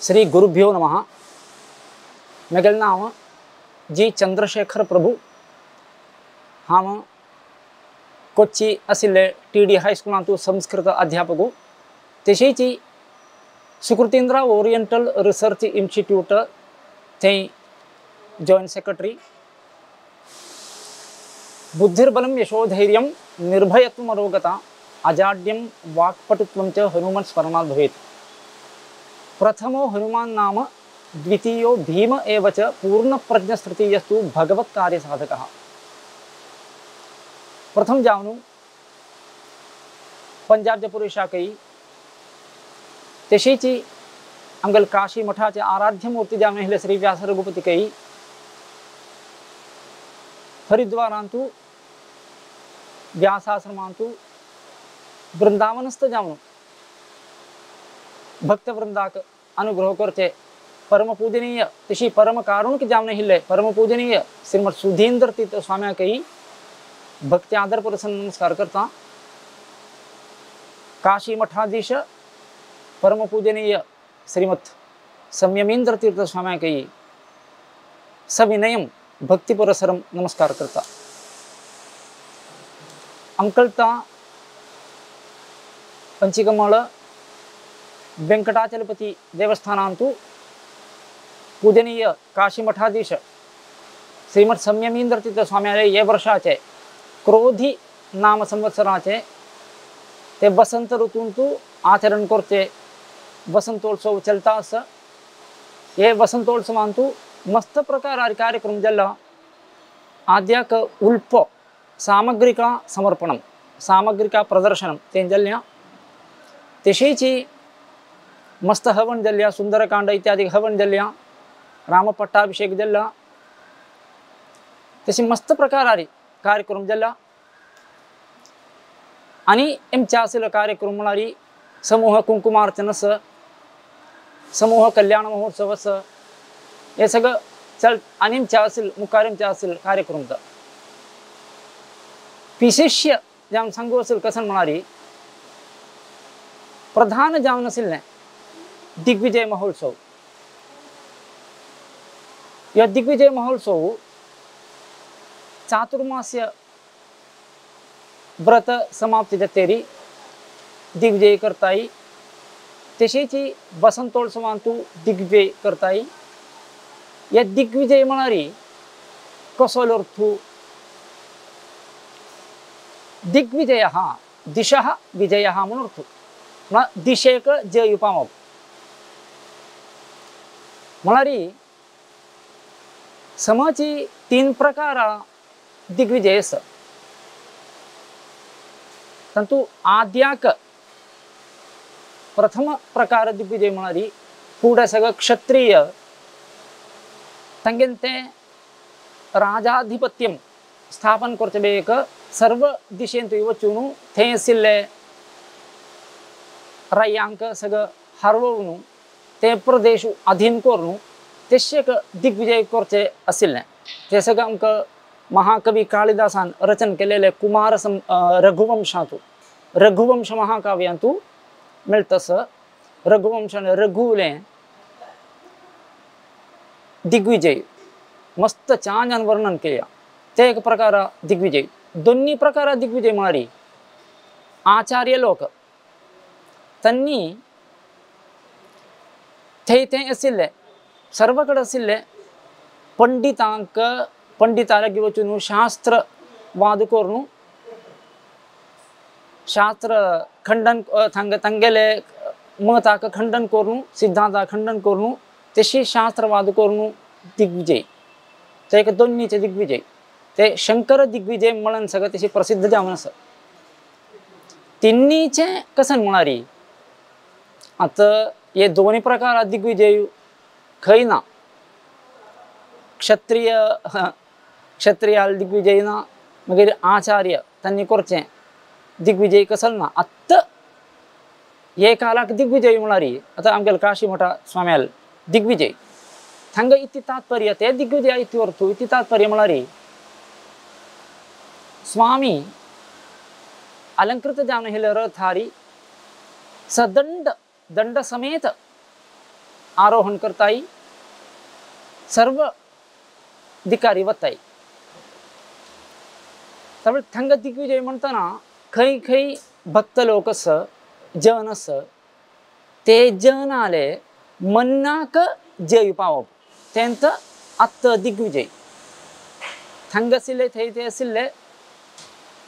श्री गुरुभ्यो नमः। मेगल नाम जी चंद्रशेखर प्रभु। हांव कोच्ची आशिल्ले टी डी हायस्कुलांतु संस्कृत अध्यापक। तशेंच सुकृतींद्रा ओरिएंटल रिसर्च इन्स्टिट्यूट थंय जॉयंट सेक्रेटरी। बुद्धिर्बलं यशोधैर्यं निर्भयत्वमरोगता अजाड्यं वाक्पटुत्वं च हनुमन् स्मरणात् भवेत्। प्रथमो हनुमान् नाम द्वितीयो भीम एव च पूर्णप्रज्ञस्तृतीयस्तु भगवत्कार्यसाधकः। प्रथम जावनु पंजाब पुरुषाकई तशीच आमगेले काशी मठाचे आराध्य मूर्ती जावन आशिल्ले श्री व्यास रघुपती कई हरिद्वारांतु व्यासाश्रमांतु वृंदावनस्थ जावन भक्तवृंदाक अनुग्रह करचे परम पूजनीय तशी परम कारुणिक जावन आशिल्ले परम पूजनीय श्रीमद सुधींद्र तीर्थ स्वाम्याकई भक्ती आदर पुरस्सर नमस्कार करता। काशी मठाधीश परम पूजनीय श्रीमद संयमींद्र तीर्थ स्वाम्याकई सविनयम भक्ती पुरस्सरम नमस्कार करता। अंकलता पंचिकमळ वेंकटाचलपति देवस्थानांतु पूजनीय काशी मठाधीश श्रीमद संयमींद्र तीर्थ स्वाम्याले हे वर्षाचे क्रोधी नाम संवत्सराचे ते वसंत ऋतूंतु आचरण करचे वसंतोत्सव चलता आसा। हे वसंतोत्सवांतु मस्त प्रकार कार्यक्रम जाल्लो। आद्याक उल्पो सामग्रिका समर्पणम सामग्रिका प्रदर्शनम तें जाल्लें। तशेंच मस्त हवन जाल्ल्या सुंदरकांड इत्यादि हवन जाल्ल्या रामपट्टाभिषेक जाल्ला। तशें मस्त प्रकारारी कार्यक्रम जाल्ला। आनी आमच्या आशिल्लो कार्यक्रम म्हळ्यार समूह कुंकुमार्चन आसा, समूह कल्याण महोत्सव आसा, हे सगळं चल आनी आमच्या आशिल्लो मुखार आमच्या आशिल्लो कार्यक्रम। विशेष्य जावन सांगू असेल कसन म्हळ्यार प्रधान जावन आशिल्लें दिग्विजय महोत्सव। ह्या दिग्विजय महोत्सव चातुर्मास्य व्रत समाप्ती जातरी दिग्विजय करताय। तशेंच वसंतोत्सवांतु दिग्विजय करताय। ह्या दिग्विजय म्हळ्यार कसो अर्थ? दिग्विजय दिशः विजयः म्हणून अर्थ, म्हळ्यार दिशेक जय पावप। म्हळ्यार समाची तीन प्रकार दिग्विजय आसा। तातूंत आद्याक प्रथम प्रकार दिग्विजय म्हळ्यार फुडें सगळं क्षत्रिय तांगेलें तें राजाधिपत्यम स्थापन करचें बेक सर्व दिशेन थंय वचून थंय आशिल्ले रायांक सगळं हारोवन ते प्रदेश अधीन करून तशें दिग्विजय करचें आशिल्लें। तें सगळें आमकां महाकवी कालिदासान रचन केलेले कुमार रघुवंशांतु रघुवंश महाकाव्यांतु मेळटा। रघुवंशान रघुलें दिग्विजय मस्त छान वर्णन केल्या। ते एक प्रकार दिग्विजय। दोन्ही प्रकार दिग्विजय म्हळ्यार आचार्य लोक तांणी थंय थंय आशिल्ले सर्व कडेन आशिल्ले पंडितांक पंडिता लागीं वचून शास्त्र वाद करून शास्त्र खंडन तांगेले मताक खंडन करून सिद्धांताक खंडन करून तशी शास्त्रवाद करून दिग्विजय ते एक दोन्हीचे दिग्विजय ते शंकर दिग्विजय म्हणून सगळं तशी प्रसिद्ध जावन आसा। तिन्हीचे कसन म्हळ्यार आतां हे दोन्ही प्रकार दिग्विजय खंय ना। क्षत्रिय क्षत्रियाल दिग्विजय ना, मागीर आचार्य तांणी करचें दिग्विजय कसल ना। आतां हे कालाक दिग्विजय म्हळ्यार आतां आमगेले काशी मठा स्वाम्याल दिग्विजय थांगा इति तात्पर्य ते दिग्विजय इति अर्थ इति तात्पर्य म्हळ्यार स्वामी अलंकृत जावन आशिल्ले रथारी सदंड दंड समेत आरोहण करताय सर्व दिकारी वताय. त्यामुळे थंग दिग्विजय म्हणताना खंय खंय भक्त लोक आस जन आस ते जनाले मन्नाक जय पावप तेंत आत्त दिग्विजय. थंग आशिल्ले थंय ते आशिल्ले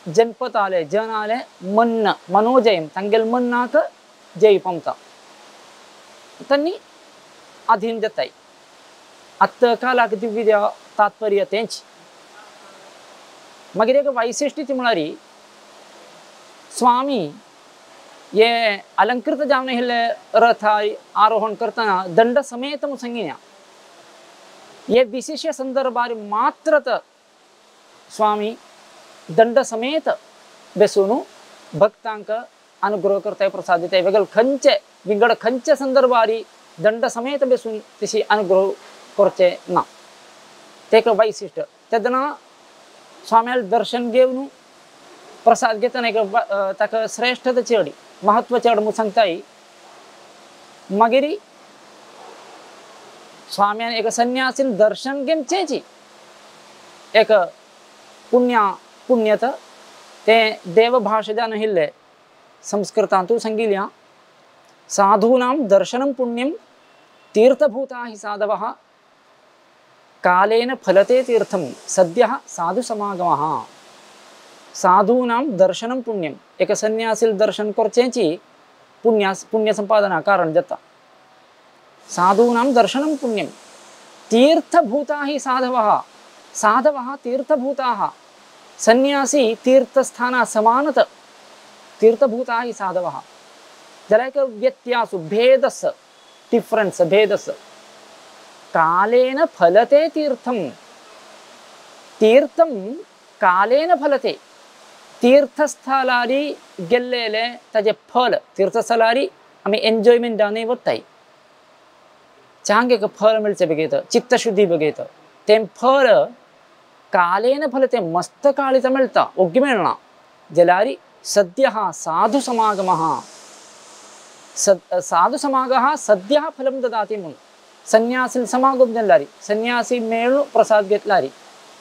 जनपद आले जन आले मन्न मनोजयम तांगेले मन्नाक जय पावता तांणी अधीन जाताय. आत्त कालाक दिग्विजय तात्पर्य तेंच. मागीर एक वैशिश्ट्य म्हळ्यार स्वामी हे अलंकृत जावन आशिल्ले रथ आरोहण करतना दंड समेत म्हूण सांगिना. हे विशेष संदर्भार मात्र स्वामी दंड समेत बेसून भक्तांक अनुग्रह करताय प्रसाद दिताय. वेगळे खंयचे विंगड खंयचे संदर्भार दंड समेत बेसून तशी अनुग्रह करचे ना. ते एक वैशिश्ट्य. तेन्ना स्वाम्याले दर्शन घेवन प्रसाद घेतना एक ताका श्रेष्ठता चड महत्व चड म्हूण सांगताय. मागीर स्वाम्यान एक संन्यासीन दर्शन घेवचेंच एक पुण्यत ते देवभाषा जावन आशिल्ले संस्कृतांतू सांगिल्ल्या साधूनां दर्शनं पुण्यं तीर्थभूता हि साधवः कालेन फलते तीर्थं सद्यः साधुसमागमः. साधूनां दर्शनं पुण्यं एक संन्यासील दर्शन करचेंची पुण्य संपादना कारण जाता. साधूनां दर्शनं पुण्यं तीर्थभूता हि साधवः साधवः तीर्थभूताः संन्यासी तीर्थस्थाना समानत तीर्थभूता हि साधवः. जाल्यार एक व्यत्यासु भेदस डिफरन्स भेदस कालेन फलते तीर्थं तीर्थं कालेन फलते. तीर्थस्थलारी गेल्लेले ताजे फल तीर्थस्थलारी आमी एन्जॉयमेंटानूय वताय चांग एक फल मेळचें बघयता चित्तशुद्धी बघयता तें फल कालेन फलते मस्त काळीत मेळटा ओग्गी मेळना. जाल्यार सद्यः साधु समागमः साधु समागः सद्यः फलं ददाति म्हूण. संन्यासील समागम जाल्यार संन्यासी मेळून प्रसाद घेतल्यार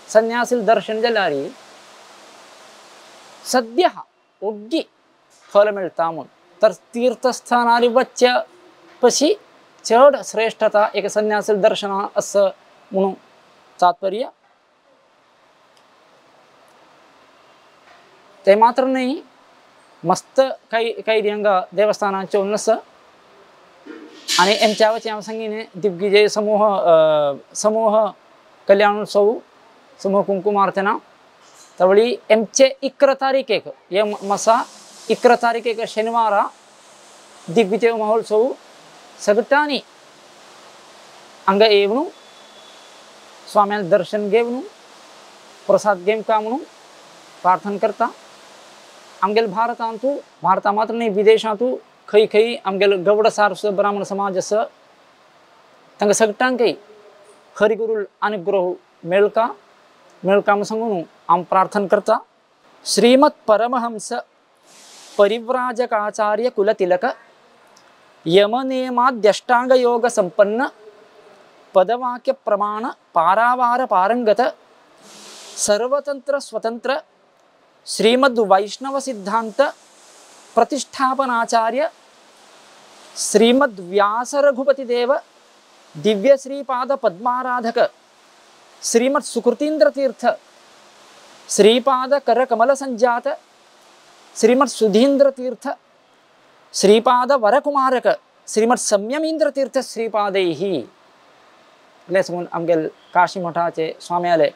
संन्यासील दर्शन जाल्यार सद्यः ओग्गी फल मेळटा म्हूण. तर तीर्थस्थानार वचच्या पशी चड श्रेष्ठता एक संन्यासील दर्शना असं म्हणून तात्पर्य. ते मात्र न्ही मस्त काही काही हांगा देवस्थानांचे आसा आनी एमच्या वचें हांव सांगिने दिग्विजय समूह समूह कल्याणोत्सव समूह कुंकुमार्चना तवळी एमचे 11 तारीखेक हे मसा 11 तारीखेक शनिवारा दिग्विजय महोत्सव सगळ्यांनी हांगा येवन स्वाम्याले दर्शन घेवन प्रसाद घेवका म्हणून प्रार्थना करता. आमगेले भारतांतू भारता मात्र न्ही विदेशांतू खंय खंय आमगेलो गौड सारस्वत ब्राह्मण समाज आसा तांकां सगळ्यांकय हरिगुरू अनुग्रह मेळका मेळका म्हूण सांगून हांव प्रार्थना करता. श्रीमत् परमहंस परिव्राजकाचार्य कुलतिलक यमनियमाद्यष्टांगयोग संपन्न पदवाक्य प्रमाण पारावार पारंगत सर्वतंत्र स्वतंत्र श्रीमद् वैष्णव सिद्धांत प्रतिष्ठापनाचार्य श्रीमद् व्यास रघुपति देव दिव्य श्रीपाद पद्माराधक श्रीमद् सुकृतीन्द्र तीर्थ श्रीपाद कर कमल संजात श्रीमद् सुधीन्द्र तीर्थ श्रीपाद वरकुमारक श्रीमद् संयमींद्र तीर्थ श्रीपादैः इतलें सांगून आमगेले काशी मठाचे स्वाम्याले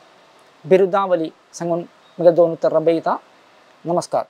बिरुदावली सांगून म्हगे दोन उतरां बरयता. नमस्कार.